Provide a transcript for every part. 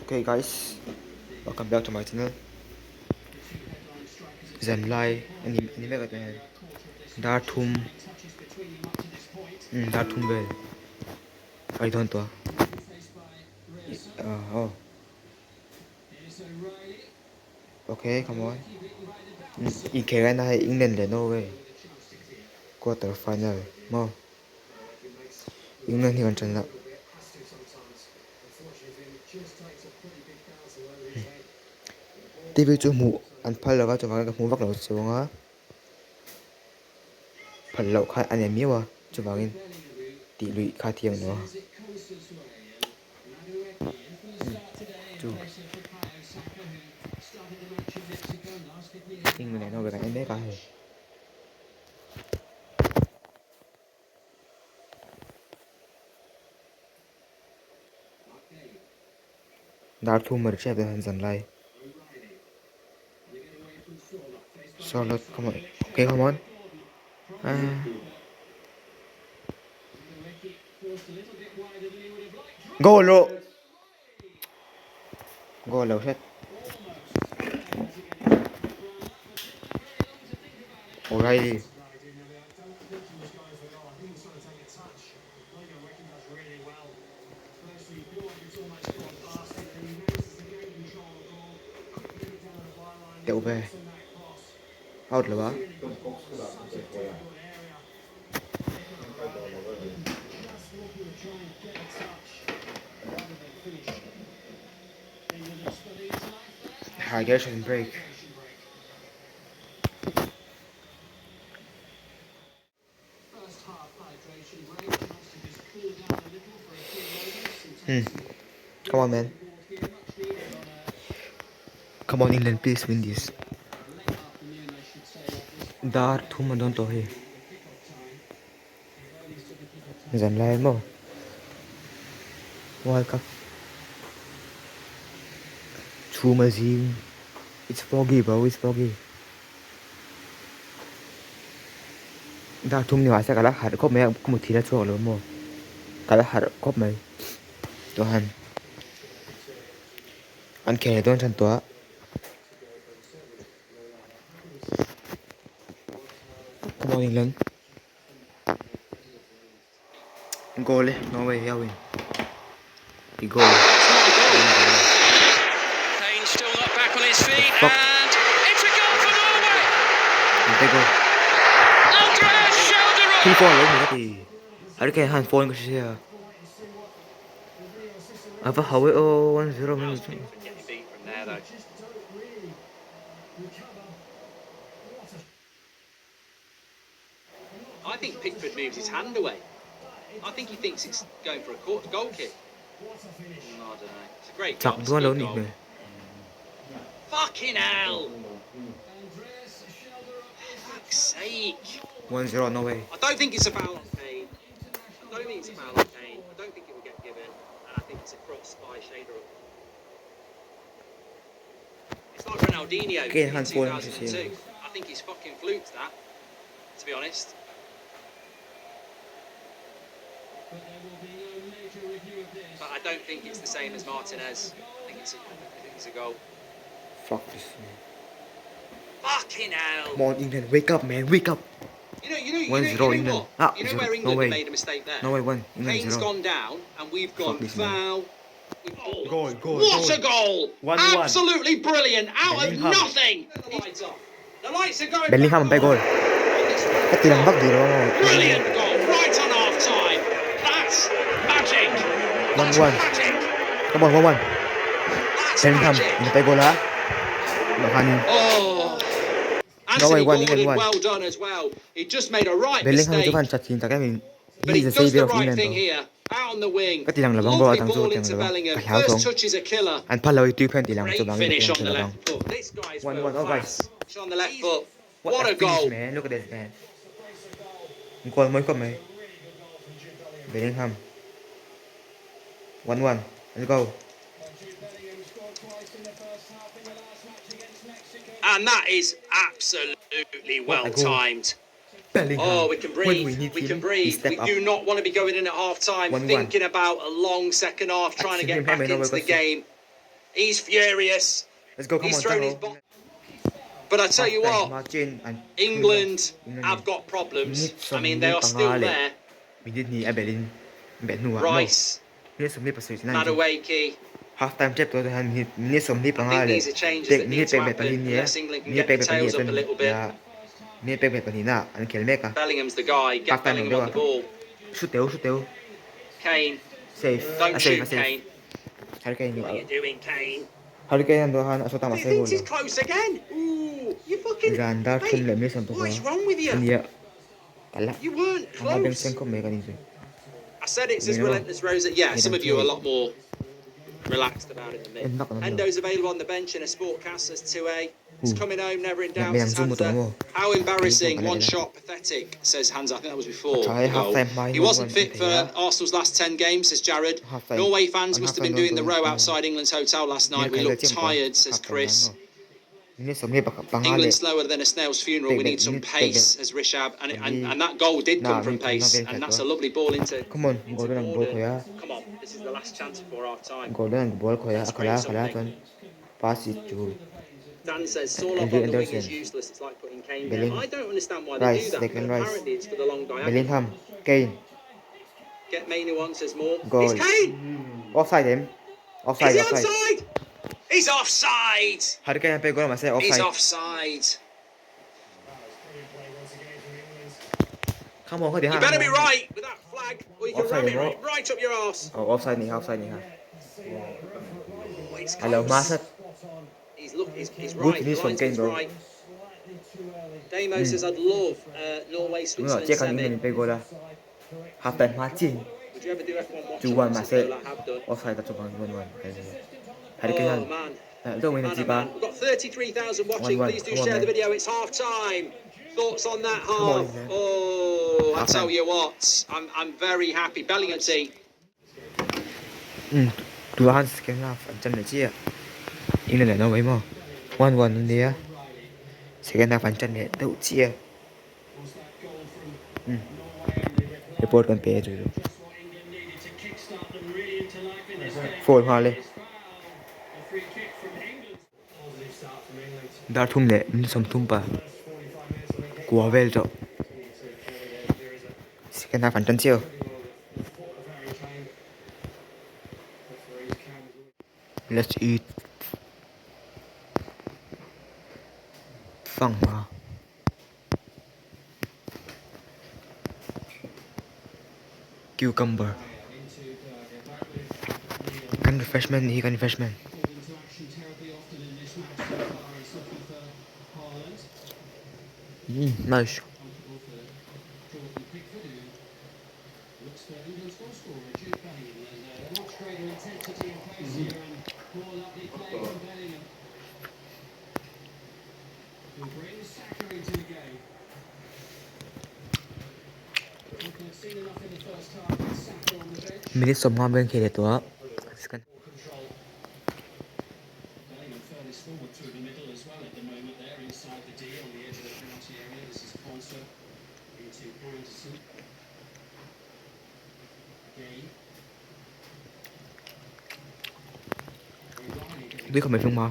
Okay guys, welcome back to my channel. Zan lai ani ani mek a dar thum um dar thum vel a dawn tawh a ah aw okay come on inkhel aina hei England leh Norway quarter final maw. England hi kan ṭan a. TV chu hmuh an phal lo va chuvangin ka hmu vak lo chuang a. Phal loh kha a nei miau a chuvangin tih luih kha thiang lo a. Chu England leh Norway kan en mek a hei. Dar thum a ri hrep hian zan lai Charlotte come on okay come on ah goal rawh goal lo hret O'Reilly Teuh ve out lo a. Hydration break. Hmm. Come on, man. Come on, England, please win this. Dar thum an dawn tawh hei. Zan lai maw? World Cup chhum a zing. It's foggy bro, it's foggy. Dar thum ni mahse ka la harh khawp mai a, ka muthilh a chhuak lo maw? Ka la harh khawp mai. Chuan an khel dawn tan tawh a. Come on England. Goal e, Norway hian win. Ti goal. Kane still not back on his feet Fuck. and it's a goal for Norway. An pe goal. Andreas Schjelderup. Khi phone lo ni ka ti. Harry Kane han phone ka hria. A va hau e aw 1-0 min Getting beat from there though. I think Pickford moves his hand away. I think he thinks it's going for a court goal kick. I don't know. It's a great Chak goal. It's a duan lo good ni goal. hmel. Fucking hell! Fuck's sake! 1-0 Norway. I don't think it's a foul on Kane. I don't think it's a foul on Kane. I don't think it will get given. And I think it's a cross by Shader. It's like Ronaldinho Kane in han phone ka 2002. hria. I think he's fucking fluked that, to be honest. But I don't think it's the same as Martinez. I think it's a, I think it's a goal. Fuck this man. Fucking hell! Come on England, wake up man, wake up. You 1-0 know, you know England. what? Ah, You know 0. where No England way. made a mistake there? No way, 1. England Kane's 0. gone down, and we've gone Fuck this man. foul. We've- Goal, goal, What goal. a goal! 1-1. Absolutely brilliant! Out of Bellingham. nothing! The lights off. The lights are going. Bellingham back pe goal. on. On this one. Ka tilang vak duh lo maw. Brilliant goal! Right on half time. That's magic. That's 1-1. magic. Come on, 1-1. That's Bellingham magic. in pe goal a. Lohan Oh. Norway Anthony 1, Gordon, England 1. well done as well. He just made a right Bellingham mistake. chu van chat thin tak em. But He he is the does savior the of right England. thing bro. here. Out on the wing. Ka tilang labang bro Lovely atang chu ball tiang into labang. Bellingham. Ka hlau First thawng. touch is a killer. An phal lo i tui phen tilang Great chu bang finish tilang on the labang. left foot. This guy's 1-1, world oh, guys. class. It's on the left foot. What, What a a finish goal. man. Look at this man. Goal moi khawp mai. Bellingham. 1-1. Let's go. And that is absolutely What well a goal. timed. Bellingham. Oh, we can When breathe. we need We him, can he breathe. step We up. do not want to be going in at half time 1-1. thinking about a long second half, trying to get Actually, back him, into the I know game. He's furious. Let's go, come He's on, thrown tang his ho. bottle. But I tell Half you time what, hma chiahin an England England have got problems. minute I mean, they 25 are still leh there. minute hnih a belhin beh hnuah maw Rice, minute 27 chin a inzui. Madueke. Half time tep tawh te hian minute minute I 25 think leh these are changes pek that need minute to pek beh happen pahnih nia unless England can minute get pek the beh pahnih tails ah up a chuan little bit. nia minute pek beh pahnihna ah an khel mek a. Bellingham's the guy. Get Half time ang Bellingham deuh on a the ball. shoot teu shoot teu Kane. safe Don't a safe a shoot, safe Kane. Harry Kane What are you doing, Kane? Harry Kane an duh khan a shot a He mahse thinks goal he's lo. close again. Ooh, you fucking Zan dar thum mate. leh minute sawm What is pakua wrong with you? ania kal a You weren't ama close. bengchheng khawp mai ka ni chu. I said it's as Ni lo relentless, Rosa. Yeah, ni some dang of you are a chu lot more relaxed about it than me. en vak an awm lo. Endo's available on the bench in a sportcast, says 2A. It's Hu coming home, never in na doubt, midang says chu mu tawh Hansa. maw How kei pawh embarrassing, ka la one en a. shot, pathetic, says Hansa. I think that was A before tha the e half goal. time hma He hian wasn't one an fit thei for a Arsenal's last 10 games, says Jared. half time Norway fans an must half have time been dawn doing the tawh row in outside England's hotel last night. minute We khat look leh chiam tawh tired, says half time dan Chris. maw minute 25 leh England slower than a snail's funeral. pek We beh need some minute pek beh pace, says Rishab. And, and, pali and that goal did na come from minute thumna pace. vel And khat that's tawh a lovely ball into, come on into Gordon an ball Gordon. khawih a Come on, this is the last chance before half time. Gordon an ball khawih a Let's a khala create a khala something. chuan pass it to Dan says Sorloth Andrew on the wing is Anderson useless. It's like putting Kane there. Belling I don't understand why they do Rice that, but Declan Rice apparently it's for the long diagonal. Bellingham Kane Get Mainu on, says Moore. It's goal Kane! offside em Is offside he offside onside? He's offside! Harry Kane an pek goal a mahse He's offside offside. Come on kha ti You ha better be right with that flag, or you can offside ram it em aw right, right up your arse. aw offside nih kha offside nih kha Oh, it's a lo hma close. sat He's look. He's, he's good right. The finish from linesman's Kane bro right. Damo says, "I'd love Norway tunah Switzerland chiah khan semi. England in pek goal a half time hma chiahin Would you ever do F1 watch 2-1 along?" Says mahse Lola. Have done. offside a chawpang 1-1 Harry Kane Oh han man, deuh mai in a man, oh chip a man. We've got 33,000 watching. 1-1 Please do come on share the man video. It's half time. Thoughts on that come on half? England Oh, I half tell time you what, I'm I'm very happy. Bellingham team. um tunah khan second half an chan leh chiah England leh Norway maw 1-1 an nia second half an chan leh deuh chiah um report kan pe a chu chu foul nghal e dar thum leh minute sawmthum pa kua vel tawh second half an tan chiah aw. Let's eat sangha cucumber kan refreshment nih hi kan refreshment. Umm nice. Minute sawmnga vel khi leh tawh a. Tui kha mai feng ma.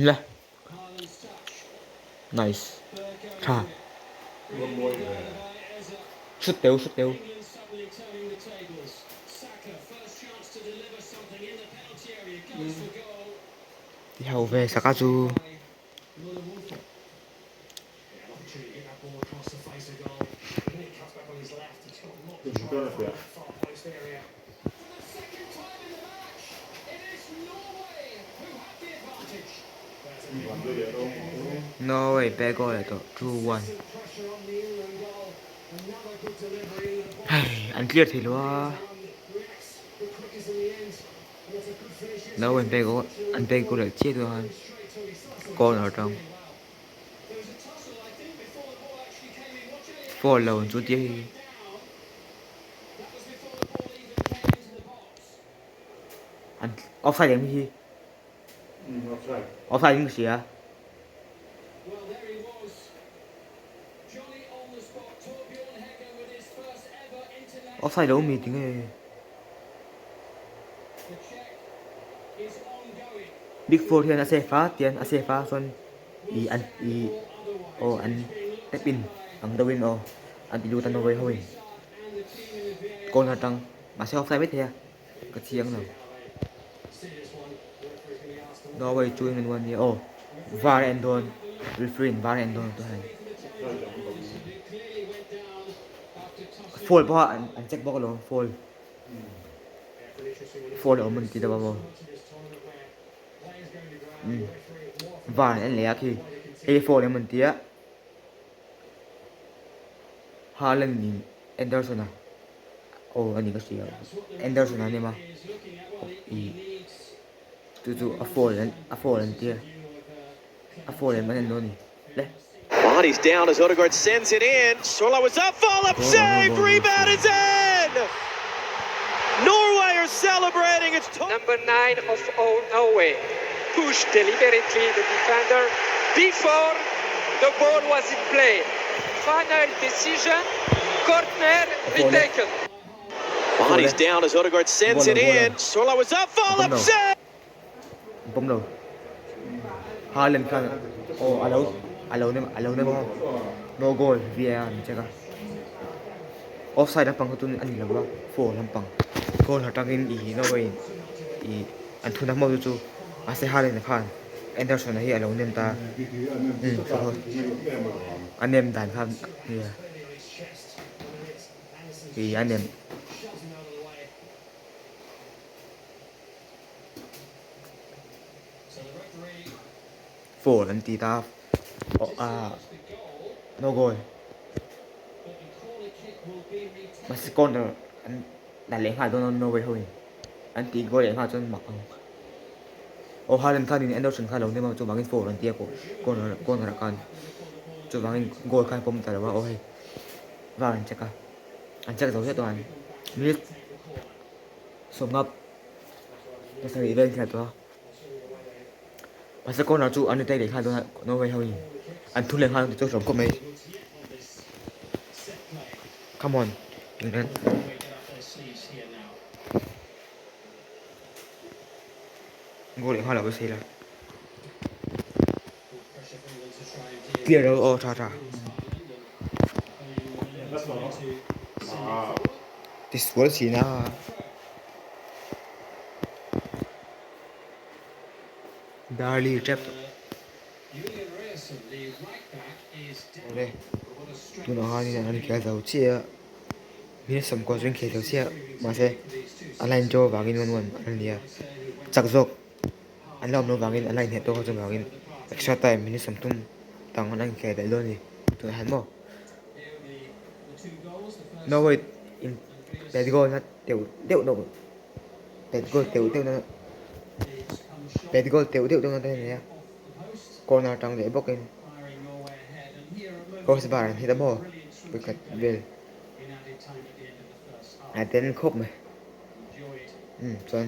Le. Nice. Tha. Shoot teu shoot teu. Ti ho ve saka chu. Norway pek goal leh tawh 2-1. Hei an clear thei lo a. Norway pek goal an pek goal leh chiah chuan corner atang foul lo an chu tia hei. An offside em hi. Offside in ka hria. Offside lo mi tinge? Big Four hian a safe a tian a safe a chuan ih an ih aw an tap in ang deuhin aw an ti lut a Norway ho in corner atang mahse offside maithei a ka chiang lo Norway chu engemaw a nia aw var a en dawn referee in var a en dawn tah hian foul pawh an check bawk alawm foul. Phone a awm an ti deuh a maw umm van an lei a khi hei phone em an tia Haaland in Anderson a aw a ni ka hria Anderson a ni a ih chu chu a phone a phone an tia a phone em an en dawn a ni le. Body's down as Odegaard sends it in. Sørloth was up, follow up, save, rebound is in! Norway are celebrating. It's number 9 of Norway pushed deliberately the defender before the ball was in play. Final decision, corner retaken. Body's down as Odegaard sends it in. Sørloth was up, follow up, save! An pawm lo. Haaland khan aw a lo a lo nem a lo nem a no goal VAR an check a. Offside lampang kha chu a ni lo va foul lampang goal atangin ih Norway in ih an thun a hmawk chu chu mahse Haaland khan Anderson a hi a lo nem ta umm a nem dan kha nia ih a nem. Foul an ti ta a no goal mahse corner an la leh nghal dawn a Norway ho in an tih goal leh nghal chuan mak ang aw Haaland khan in Anderson kha a lo nem a chuvangin foul an ti a corner corner ah khan chuvangin goal khan pawm ta lo a aw hei var an check a an check zo chiah tawh a minute sawmnga pasarih vel hian tawh a mahse corner chu an retake leh nghal dawn a Norway ho in an thun leh nghal ang tih chu a hlawm khawp mai come on England goal leh nghal lo se la clear lo aw tha tha tisual thin a Darli tep tawh awle tunah hianin an inkhel zo chiah a minute sawmkua chu an inkhel zo chiah mahse a line draw vangin 1-1 an ni a chak zawk. An la awm loh vangin an la inheh tawk a chuvangin extra time minute 30 dang an inkhel belh dawn a ni tunah hian maw Norway in pet goal na teuh deuh deuh pet goal teuh deuh na pet goal teuh deuh deuh na te a nei a corner atang leh bawkin cross bar an hit a maw vawikhat vel a den khawp mai. Umm chuan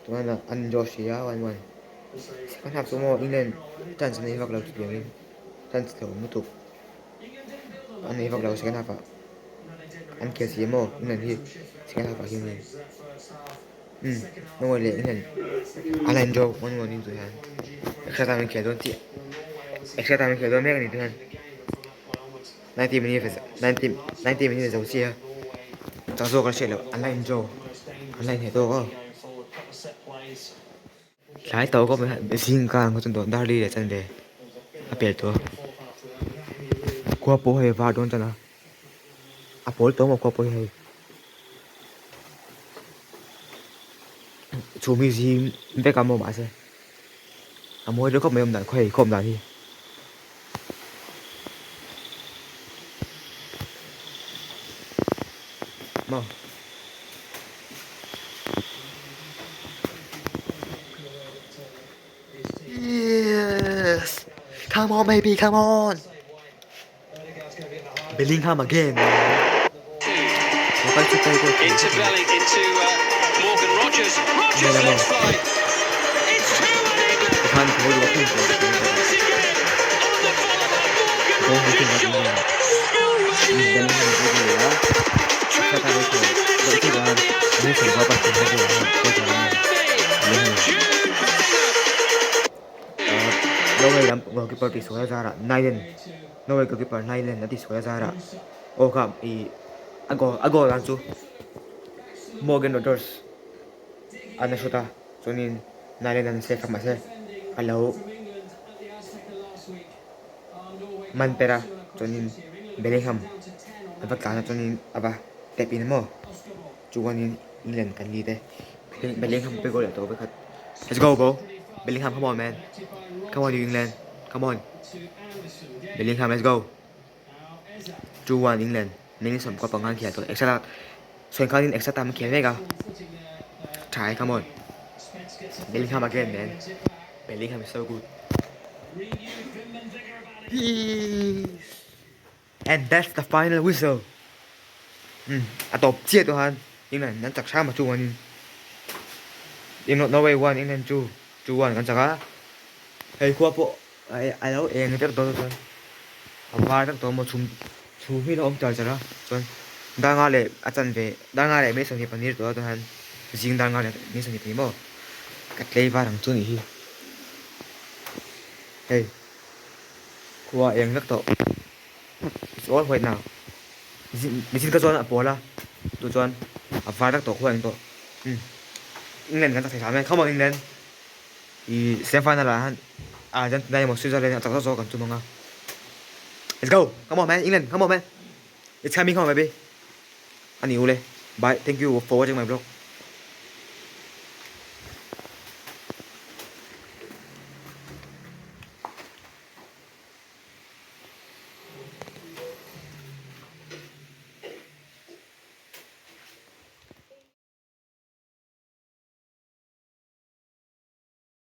tunah an draw hrih a one one second half chu maw England chance an nei vak lo chutiang in chance hlauhawm lutuk an nei vak lo second half ah an khel si maw England hi second half ah hian umm Norway leh England an la in draw one one in tûr hian extra time an khel dawn chiah extra time an khel dawn mek a ni tûr hian. 90 minute 90 90 minute zo chiah a chak zawk a hriat loh an la in draw an la inheh tawk aw tlai tawh khawp mai zing kar ang kha chuan dar li leh chanve a pel tawh a khua pawh hei a var dawn tan a a pawl tawh maw khua pawh hi hei chhum hi zing vek a maw mahse a mawi deuh khawp mai awm dan khaw hei khawm dan hi. Maw. Yes! Come on baby, come on! Bellingham again. Into Belling, into Morgan Rogers. Rogers lets fly. It's 2-1 England. The Netherlands again on the follow-up. Morgan Rogers shot. Bellingham a goal leh a, Saka a goal leh chiah a, Nelson pawh a pass a goal a, goal tha em Bellingham. Norway lam goalkeeper tihsual a zarah Nyland Norway goalkeeper Nyland a tihsual a zarah aw kha ih a goal a goal dan chu Morgan Rogers an a shot a chuanin Nyland an save a mahse a lo man per a chuanin Bellingham a va tlan a chuanin a va tap in maw chuanin England kan lead e Bellingham pe goal leh tawh vekhat let's go bro Bellingham come on man come on you England come on Bellingham let's go 2-1 England minute 15 an khel tawh extra sawi khanin extra time an khel mek a tha e come on Bellingham again man Bellingham is so good and that's the final whistle um a tawp chiah tawh han England an chak hram a chuanin England Norway 1 England 2 2-1 kan chak a hei khua pawh A lo eng vek dawn chuan a var vek tawh maw chhum chhum hi a lo awm char char a chuan dar nga leh a chanve dar nga leh mai 24 tawh a chuan zing dar nga leh mai 24 maw ka tlei var ang chu a nih hi hei khua a eng vek tawh it's all white now machine ka chuan a pawl a chu chuan a var vek tawh khua eng tawh umm England kan chak thei hram e come on England. Ih semi final ah hian Argentina emaw Switzerland a chak zawk zawk kan tum ang a. Let's go! Come on man England come on man! It's coming home baby! Ani ule bye thank you for watching my vlog.